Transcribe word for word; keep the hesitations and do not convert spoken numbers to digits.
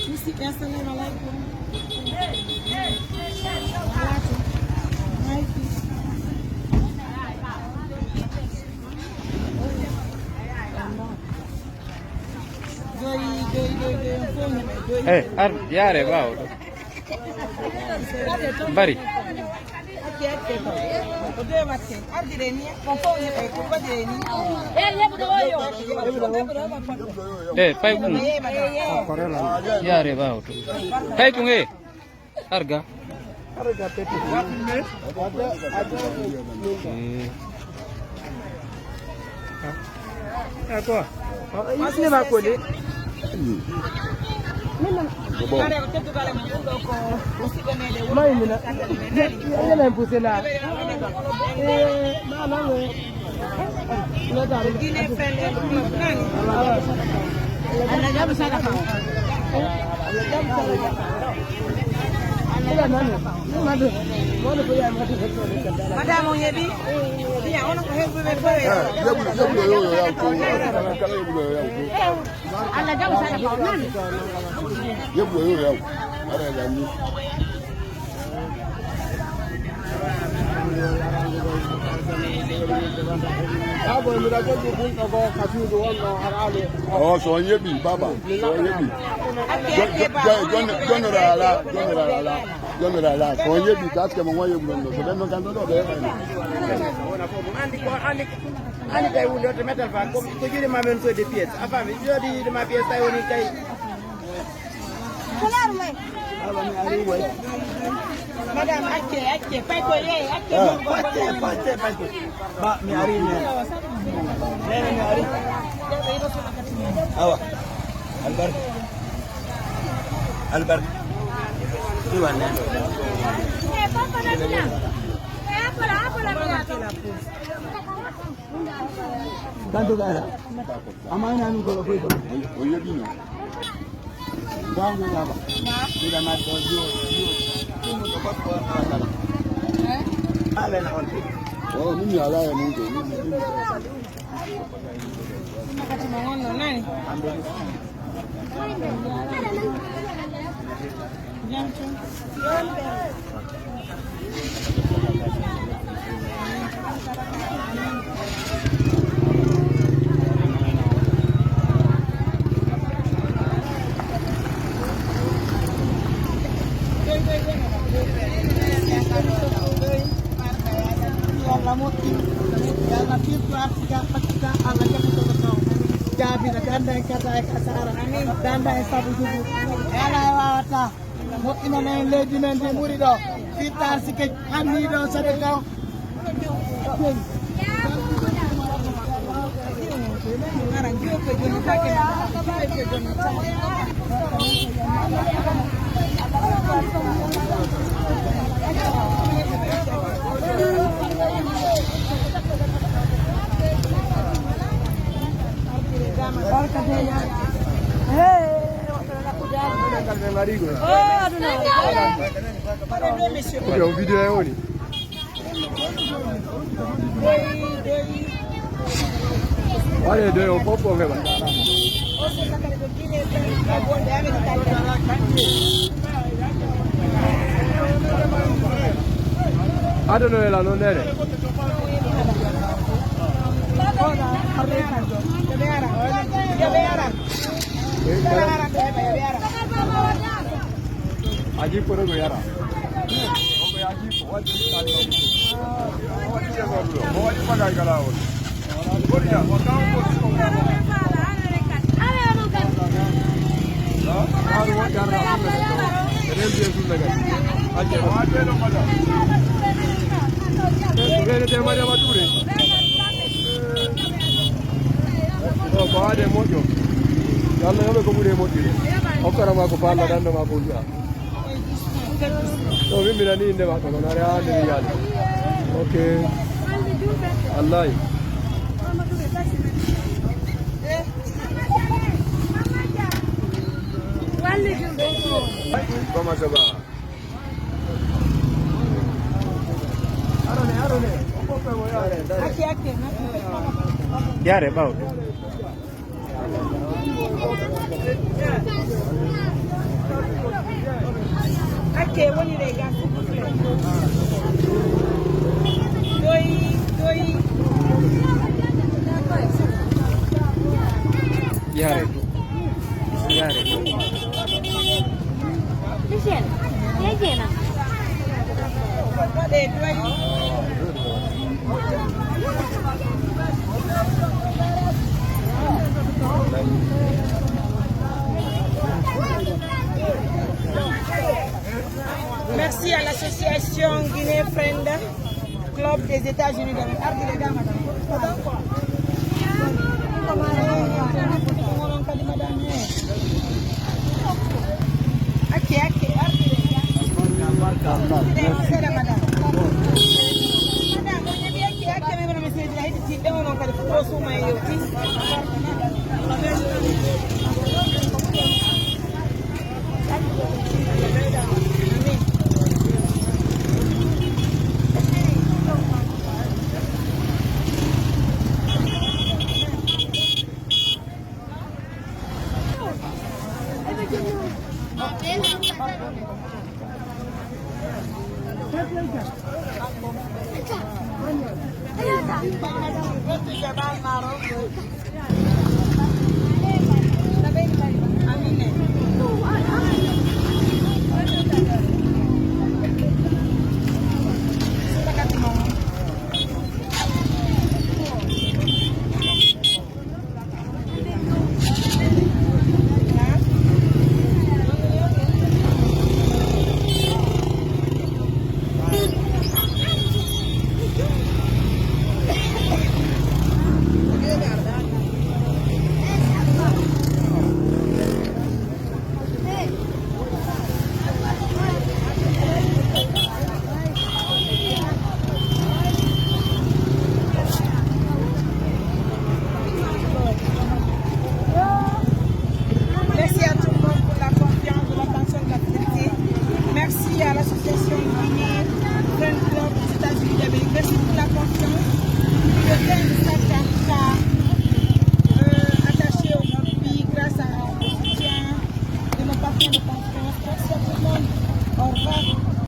Musidɓe, assalamu alaikum. Alaikum. Joyi, joyi, joyi, joyi, on fof heɓe joyi. Eh, ar, yaare ɓaawo ɗo. Mbari. Eh, pay kun. Yaare ɓaawo to. Pay kun, eh. Arga. Eh. Ah, quoi? Masini ma koli. Mai mina. Yana yin fusi na. Eh, ma na we. Madame, on yeeɓi? Bien, on ko heɓuɓe fof. Eh, yeɓu-, yeɓuɓe yo, yo yaw ko. Kala yeɓuɓe yo yaw ko. Allah jaɓu sadaka o nani. Yeɓuɓe yo yaw. Ara la ni. Abo mi rajo du bun ko ka suudu wonno haraale. O, so on yeɓi, baba, so on yeɓi. Jo-, jo-, jo-, jon-, jonnoɗa ala, jonnoɗa ala, jonnoɗa ala. So on yeɓi, parce que mo won yeɓu ɗon ɗo. So ɓen ɗon kan ɗo ɗo ɓe heɓayno. Wona fof mo andi ko andi, andi kay wuli hoto metal fa ko, ko juuɗe ma men soyde pièce. A faami, jooɗi yiide ma pièce tawi woni kay. Pulaar may. Awa mi ari way. Madame, acce, acce, pay ko yeey, acce. Ah, pacce, pacce, pacce. Ba, mi ari ne. Nene mi ari. Awa. Albarka. Albarka. Iwa ne. Tanto gara. Amana mi ko ko. O yeɓino. Ndangu baba. Ila ma to yo, yo. Tumu to ko ko ala. Eh? Ala na on. O, min mi ala ya mun ko. Makati mo wonno nani? Jam tan. Allah moƴƴin. Yo Allah firtu arsiga, ɓattuga, Allah jaɓɓito ko taw. Jaabira, danda en kata e kasara. Danda en sabu jugu. Ela e wawata. Moƴƴinana en leydi men ndi ɓuri ɗo. Firta arsike hanni ɗo saɗe ɗo. Hey! Yo, video e woni. Waɗe doy o fof o heɓa. Adano e la non nere. Aji ko ɗo ko yara. Ko ko yaji ko waɗi ko waɗi bagay kala on. Ko ya ko kan ko ko. Ha? Haru won jarra. Enen je sulla gay. Aje. Ɓeyde te Mariama Touré. O ko waɗe moƴƴo. Yo Allah yoɓe ko ɓuri e moƴƴude. Hokkata ma ko falla, danda ma ko wi'a. To min mi nani inde maɗɗo, kono ari haali mi yaali. Ok. Wallahi. Comment ça va? Yare ɓawɗo. Woni les gars, s'il vous plaît. Doy, doy. Yare. Yare. Michel, yajena. Waɗe doy. Merci à l'association Guinée Friend Club des États-Unis d'Amérique. Ardi le dama da. Onon kadi madame. Acce, acce, ardi le dama. Madame, madame, on est bien.